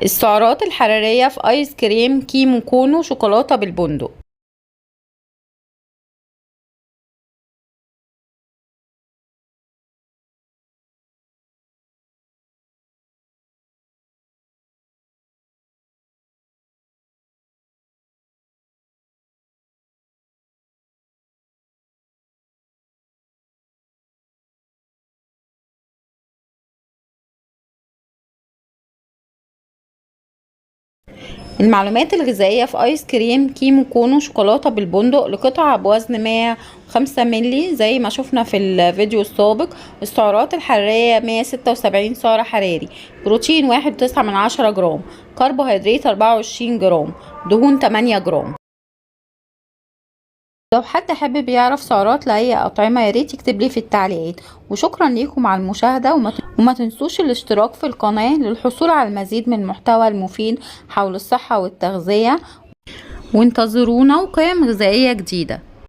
السعرات الحرارية في آيس كريم كيمو كونو شوكولاتة بالبندق. المعلومات الغذائية في آيس كريم كيمو كونو شوكولاتة بالبندق لقطعة بوزن 105 ملي زي ما شفنا في الفيديو السابق. السعرات الحرارية 176 سعر حراري، بروتين 1.9 جرام، كربوهيدرات 24 جرام، دهون 8 جرام. لو حد حابب يعرف سعرات لأي أطعمة ياريت يكتب لي في التعليقات. وشكرا ليكم على المشاهدة، وما تنسوش الاشتراك في القناة للحصول على المزيد من المحتوى المفيد حول الصحة والتغذية، وانتظرونا وقيم غذائية جديدة.